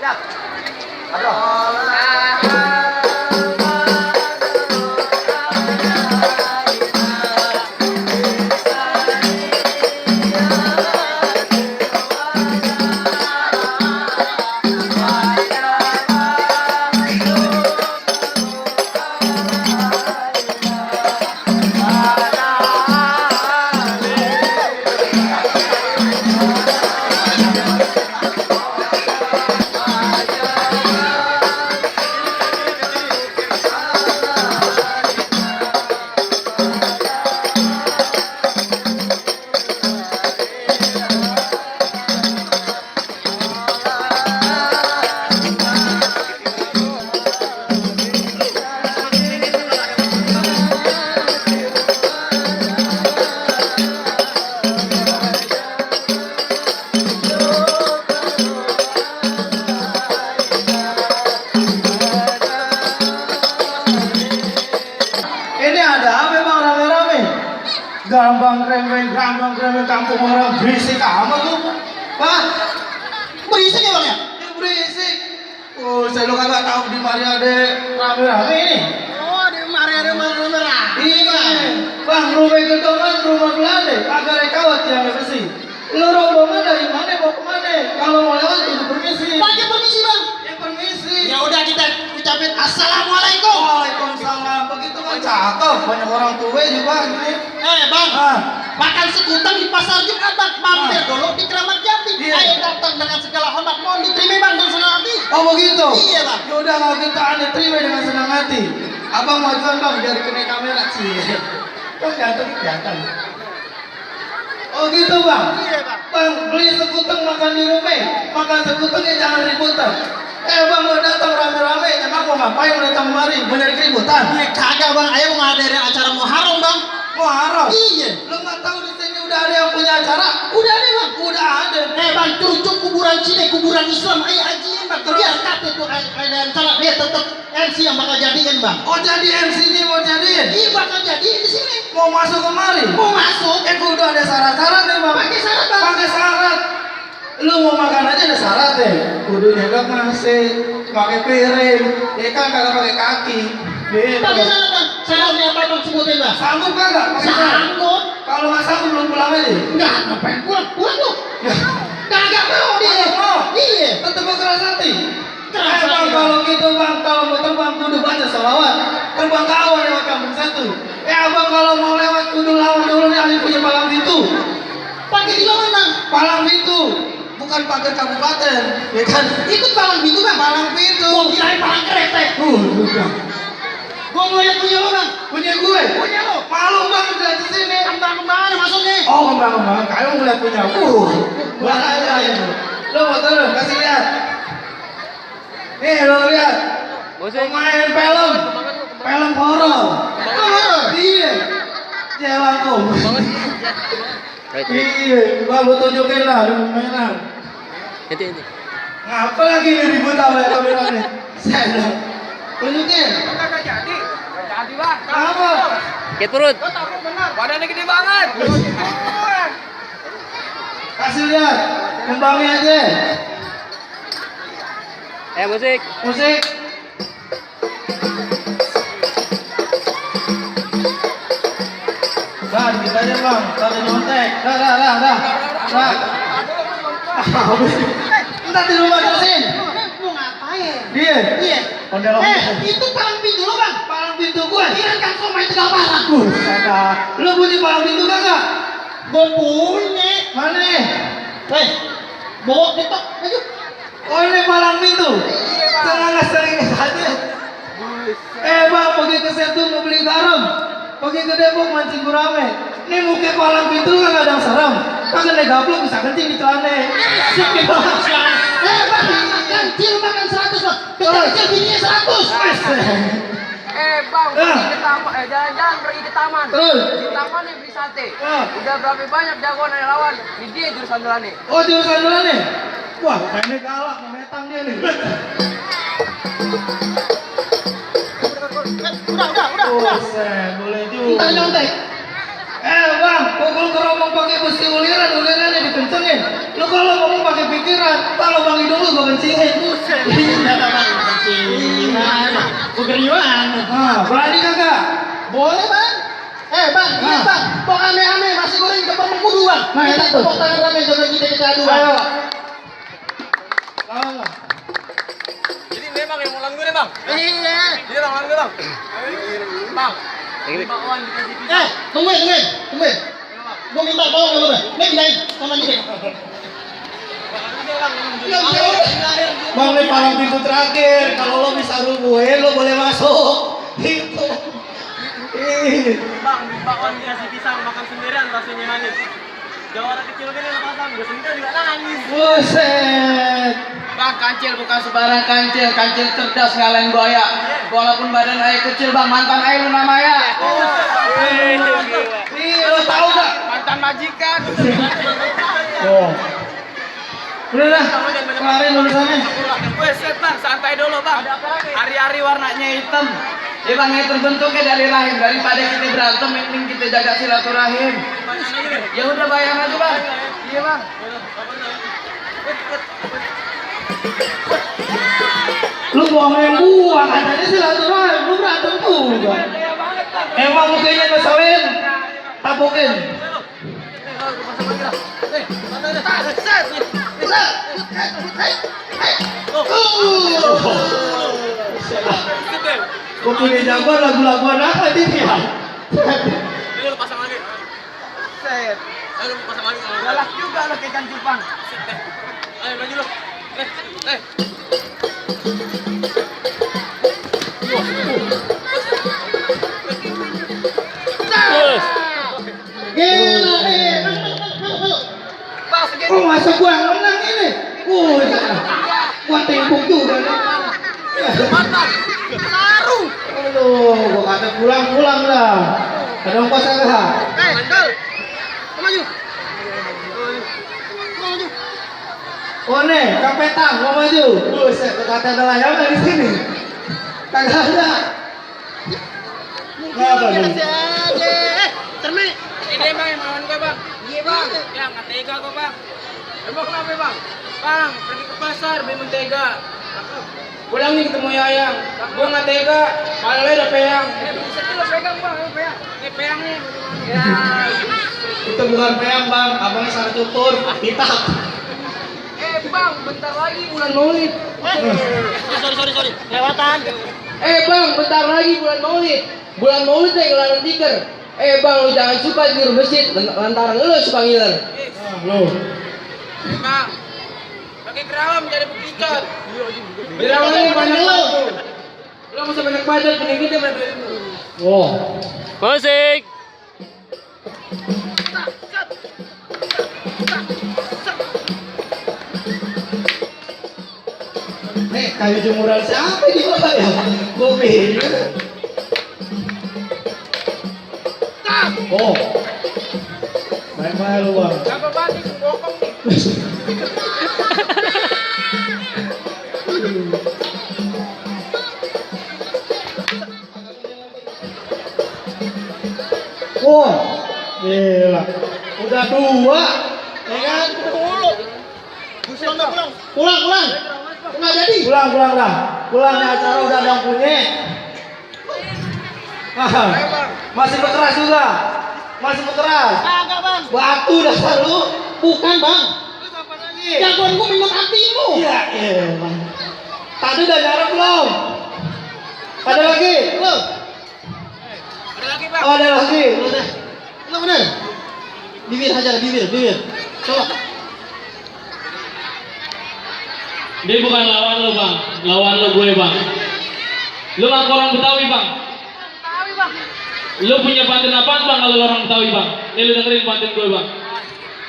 Siap. Aduh. Gambang kremeng kampung orang berisik amat lu. Pak, Berisik ya bang ya? ini berisik. Oh, saya lu kagak tahu di mari ada rame-rame ini. Oh, di mari ada merah. Iya, bang, rumah gedongan, rumah Belanda, agar kawat yang besi. Lu rombongan dari mana mau kemana? Kalau mau lewat itu permisi. Pakai permisi bang. Ya permisi. Ya udah kita ucapin assalamualaikum. Waalaikumsalam. Begitu kan cakep, banyak orang tua juga ini. Bang, Ah. makan sekutang di pasar Jumat bang. Mampir dulu di Keramat Jati. Iya. Ayo datang dengan segala hormat, mohon diterima bang dengan senang hati. Oh begitu? Iya bang. Ya udah kalau gitu anda terima dengan senang hati. Abang majuan bang, biar kena kamera sih. Bang jantan. Oh gitu bang? Iya bang. Bang beli sekuteng makan di rumah. Makan sekutengnya jangan ributan. Bang mau datang rame-rame, emang mau ngapain mau datang kemari? Mau nyari keributan? Kagak bang, ayo mau ngadain acara Muharram bang. Muharram? Iya. Lu nggak tahu di sini udah ada yang punya acara? Udah ada bang. Udah ada. Bang, cucuk kuburan Cina, kuburan Islam. Ayo hajiin bang. Terus? Biar kata tuh ada acara. Dia tetap MC yang bakal jadiin bang. Oh jadi MC-nya mau jadiin? Iya bakal jadiin di sini. Mau masuk kemari? Mau masuk? Kudu ada syarat-syarat nih bang. Pakai syarat bang. Pakai syarat. Lu mau makan aja ada syarat deh. Kudu jaga nasi, pakai piring, ya kan kagak pakai kaki. Gitu. Pakai syarat bang. Syaratnya apa bang sebutin bang? Sanggup kagak? Pakai syarat. Sanggup. Kalau nggak sanggup belum pulang aja. Enggak, ngapain pulang? Pulang lu. Ya. Kagak mau dia. Kagak mau? Iya. Tetep keras hati. Keras hati, Bang Bang. kalau gitu bang, kalau mau terbang kudu baca sholawat. Terbang ke awal lewat kampung satu. Abang kalau mau lewat kudu lawan dulu nih ahli punya palang pintu. Pakai di lawan bang. Palang pintu. Bukan pagar kabupaten, ya kan? Ikut palang pintu bang. Palang pintu. Mau kirain palang kereta. Udah. Gua mau lihat punya lo bang. Punya gue. Punya lo. Malu bang udah di sini. Kembang-kembangan masuknya. Oh kembang. Kamu ngeliat punya. Bahaya itu. Lo mau turun, kasih lihat. Nih lo lihat. Pemain film. Film horor. Horor? Iya. Jelangkung. Iya. Bang lo tunjukin lah di mainan. Nanti. Ngapa lagi ini ribut sama kameranya? Saya tunjukin. Kagak jadi. Jadi bang. Kenapa? Sakit perut. Lo takut benar. Badannya gede banget. Kasih lihat. Kembangnya aja. Musik. Musik. Dah, kita aja bang. Tadi nyontek. Dah. Ntar di rumah terusin. Mau ngapain? Dia. Iya. Ondel Itu palang pintu lo bang. palang pintu gue. Kira kan kau main tegal palang. Ada. Lu punya palang pintu kagak? Gue punya. Mana? Bawa ketok aja. Oh ini palang pintu. Sengaja sering aja. Bang, pergi ke Setu mau beli garam. Pergi ke Depok mancing gurame. Ini muka palang pintu kagak ada yang serem. Kagak ada gaplok bisa kencing di celana. Sikit banget sekarang. Bang, kecil makan 100 bang. Kecil bininya 100. Bang, pergi ke taman. Jalan-jalan pergi ke taman. Terus? Di taman nih beli sate. Ah. Udah berapa banyak jagoan yang lawan. Di dia jurusan jalan nih. Oh jurusan dulu nih. Wah, kayaknya galak, memetang dia nih. Udah. Boleh juga. Entar nyontek. Bang, pukul keromong pakai besi ulirannya dikencengin. Lu kalau ngomong pakai pikiran, kalau bang dulu gua kencingin. keriuan. Nah, berani kagak? Boleh bang. Bang, Ah. bang. Kok aneh-aneh nasi goreng ke permukudu bang. Nah, Kita itu. tepuk tangan rame coba kita adu bang. Ayo. Lawan lah. Jadi memang yang ulang gue deh bang. Iya. Jadi bang ulang gue bang. Bang. Ini. Bakwan dikasih pisang. Tungguin. Gua minta tolong sama bang. Nih pindahin sama ini. Bang, ini palang pintu terakhir. Kalau lo bisa rubuhin, lo boleh masuk. Gitu. Ih. Bang, bakwan dikasih pisang makan sendirian rasanya manis. Jawara kecil kan yang pasang, gue sendiri juga nangis. Buset. Bang, kancil bukan sembarang kancil, kancil cerdas ngalahin buaya. Walaupun badan ayah kecil bang, mantan ayah lu namanya. Nih, lo tahu gak? Mantan majikan. Oh. Udah dah, kemarin urusannya. Wes set bang, santai dulu bang. Hari-hari warnanya hitam. Ya bang, yang terbentuknya dari rahim. Daripada kita berantem, mending kita jaga silaturahim. Ya udah bayang aja bang. Iya bang. Lu bohongin gua, katanya silaturahim, lu berantem juga. Emang mukanya ngeselin, tabokin. Gua punya jagoan lagu-laguan apa dia? Ini lu pasang lagi. Set. Ayo lu pasang lagi. Galak juga lo kayak kancil bang. Ayo maju lu. Gila Oh masa gua yang menang ini? Gua tembok juga nih. Sarung. Aduh, gua kata pulang dah. Ada ongkos kagak? Maju. Oh nih, Kang Petang, mau maju. Buset, gua kata ada layangan di sini. Kagak ada. Apa nih? Cermi. Ini bang yang lawan gue bang. Iya bang. Ya nggak tega kok bang. Emang kenapa bang? Bang, pergi ke pasar beli mentega. Pulang nih ketemu Yayang. Gue nggak tega. Malah udah peyang. Bisa tuh lo pegang bang, lo peyang. Ini peyang nih. Ya. Itu bukan peyang bang, abangnya salah cukur, hitap. Bang, bentar lagi bulan Maulid. Sorry. Lewatan. Bang, bentar lagi bulan Maulid. Bulan Maulid yang ngelarang tikar. Bang, lu jangan suka tidur masjid lantaran lu suka ngiler. Loh. Bang, pakai kerawam jadi bekicot. Kerawam ini banyak lo. Lo nggak usah banyak badan, mending kita banyak. Wow. Musik. Nih, kayu jemuran siapa di bawah ya? Gua bingung. Oh. Baik-baik lu bang. Apa batik bokong nih? Wah, gila. Udah dua, ya kan? Pulang. Nggak jadi. Pulang dah. Pulang nih acara udah ada yang punya. Masih berkeras juga. Kagak bang. Batu dasar lu. Bukan bang. Terus apa lagi? Jagoan gua minum hatimu. Iya, bang. Tadi udah nyarap belum? Ada lagi? Belum. Ada lagi bang. Oh, ada lagi. Udah. Enggak bener. Bibir aja, bibir. Coba. Dia bukan lawan lo bang, lawan lo gue bang. Lo ngaku orang Betawi bang. Tahu bang. Lo punya pantun apaan bang kalau lo orang Betawi bang? Nih lo dengerin pantun gue bang.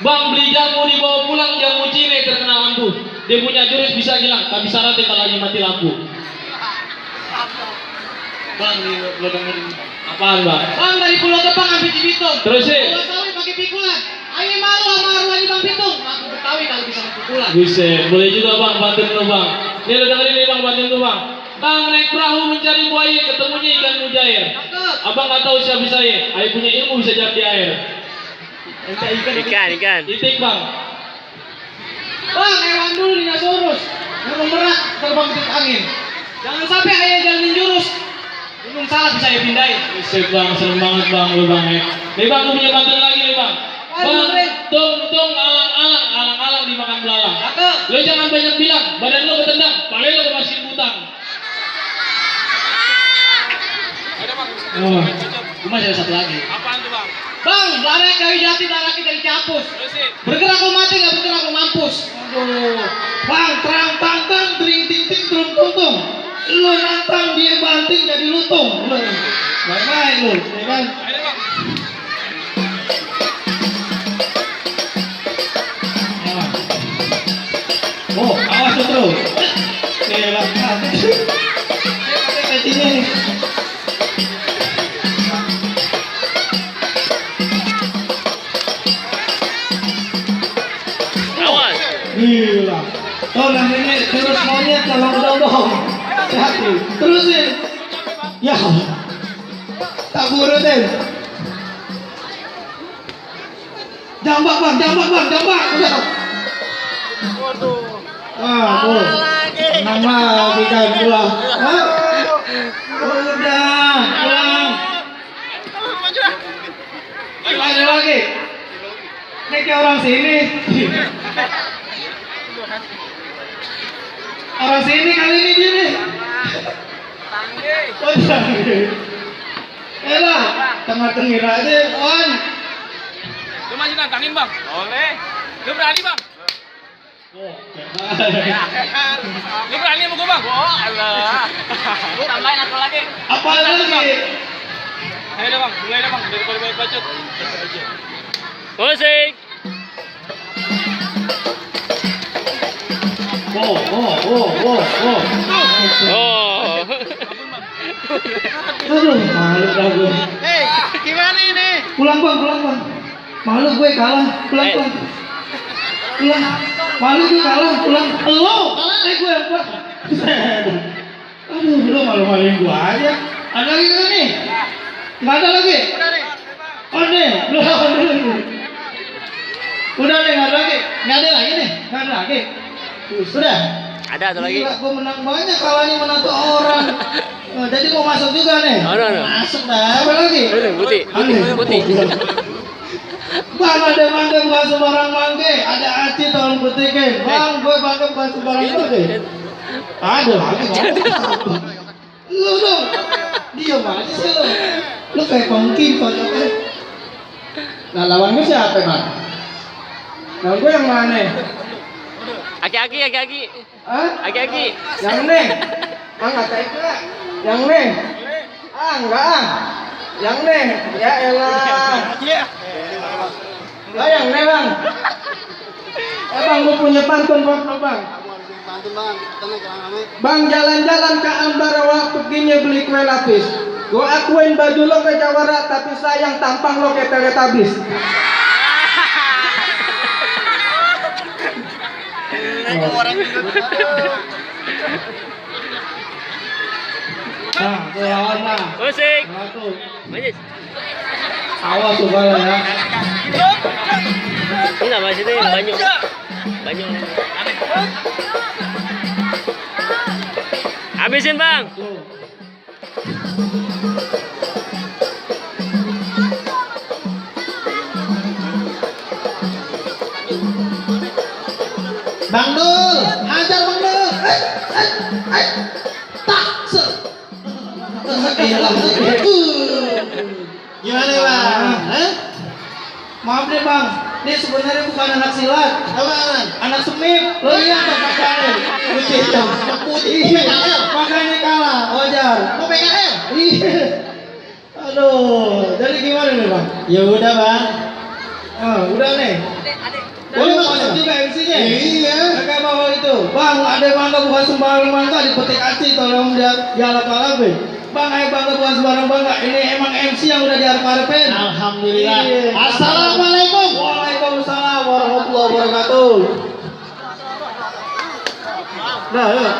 Bang beli jamu dibawa pulang, jamu Cine terkena lampu. Dia punya jurus bisa hilang, tapi syaratnya kalau lagi mati lampu. Bang nih lo dengerin apaan bang? Bang dari Pulau Gebang sampai Cibitung. Terus sih. Pulau Sawi pakai pikulan. Ayo malu sama arwahnya Bang Pitung. Aku Betawi kalau bisa pakai pikulan. Buset, boleh juga bang pantun lo bang. Nih lo dengerin nih bang pantun lo bang. Bang naik perahu mencari buaya, ketemunya ikan mujair. Abang nggak tahu siapa saya, ayah punya ilmu bisa jatuh di air. Ikan. Titik bang. Bang, hewan dulu dinosaurus. Burung merak terbang ke angin. Jangan sampai ayah jalanin jurus. Belum salah bisa dipindahin. Buset bang, serem banget bang lu bang ya. Nih bang, lu punya bantuan lagi nih bang. Bang, tong alang dimakan belalang. Lo jangan banyak bilang, badan lo ketendang, paling lo kemasukin utang. Oh, gue masih ada satu lagi. Apaan tuh bang? Bang, lari dari jati, lari dari capus. Bergerak lo mati, nggak bergerak lo mampus. Aduh, bang, terang tang tang, tring ting ting, trum tung tung. Lu nantang dia banting jadi lutung. Lu, baik lu, ya kan? Oh, awas tuh bro. Lah, kacinya nih. Awas. Gila. Oh, namanya terus monyet kalau dong. Hati. Terusin. Ya. Tak burutin. Jambak bang, jambak. Udah. Ah, tuh. Nama bukan pulang. Hah? Udah, pulang. Lagi. Ini kayak orang sini. Orang sini kali ini dia nih. Oh, tangge. Elah, tengah-tengir aja, on. Lu masih nantangin bang? Boleh. Lu berani bang? Oh, Lu berani sama gua bang? Oh alah. Lu tambahin satu lagi. apa lagi? Ayo deh bang, mulai deh bang. Daripada banyak bacot. Musik. Oh. Oh. Aduh, malu dah gue. Hei, gimana ini? Pulang bang. Malu gue kalah. Pulang. Malu gue kalah. Pulang. Lo, gue yang pulang. Aduh, lu malu-maluin gue aja. Ada lagi nggak nih? Nggak ada lagi. Oh nih, belum ada lagi. Udah nih, nggak ada lagi. Nggak ada lagi nih. Nggak ada lagi. Sudah. Ada satu lagi. Gila, gue menang banyak kalahnya menantu orang. Nah, jadi mau masuk juga nih. Ada. Masuk dah. Apa lagi? Putih. Putih. Bang, ada mangga bukan sembarang mangga. Ada aci tahun putikin. Bang, gue mangga bukan sembarang mangga. Ada lagi. Lu dong. Diam aja sih lu. Lu kayak pengking kocoknya. Nah, lawan gue siapa, Bang? Lawan gue yang mana? Aki-aki. Hah? Aki-aki. Yang nih? Enggak tega. Yang nih? Enggak. Yang nih? Ya elah. Lah yang nih, Bang. Bang, gue punya pantun buat lo, Bang. Bang, jalan-jalan ke Ambarawa perginya beli kue lapis. Gue akuin baju lo ke Jawara, tapi sayang tampang lo kayak Teletubbies. Nah, tuh lawan lah. Musik. Nah, tuh. Majis. Awas tuh bala ya. Ini nama situ yang banyak. Habisin bang. Tuh. Bang Dul, hajar Bang Dul. Tak se. Gimana Bang? Hah? Maaf deh Bang, ini sebenarnya bukan anak silat, Apaan? anak semip. Lo lihat tuh pakaiannya, putih dong, putih. Makanya kalah, wajar. Mau PKL? Iya. Aduh, jadi gimana nih Bang? Ya udah Bang. Udah nih. Boleh masuk juga MC-nya? Iya. Kakak bawa itu. Bang, ada mangga bukan sembarang mangga dipetik aci tolong dia dialap-alapin. Bang, ayo bangga bukan sembarang bangga. Ini emang MC yang udah diharap-harapin. Alhamdulillah. Iya. Assalamualaikum. Waalaikumsalam warahmatullahi wabarakatuh. Nah, yuk.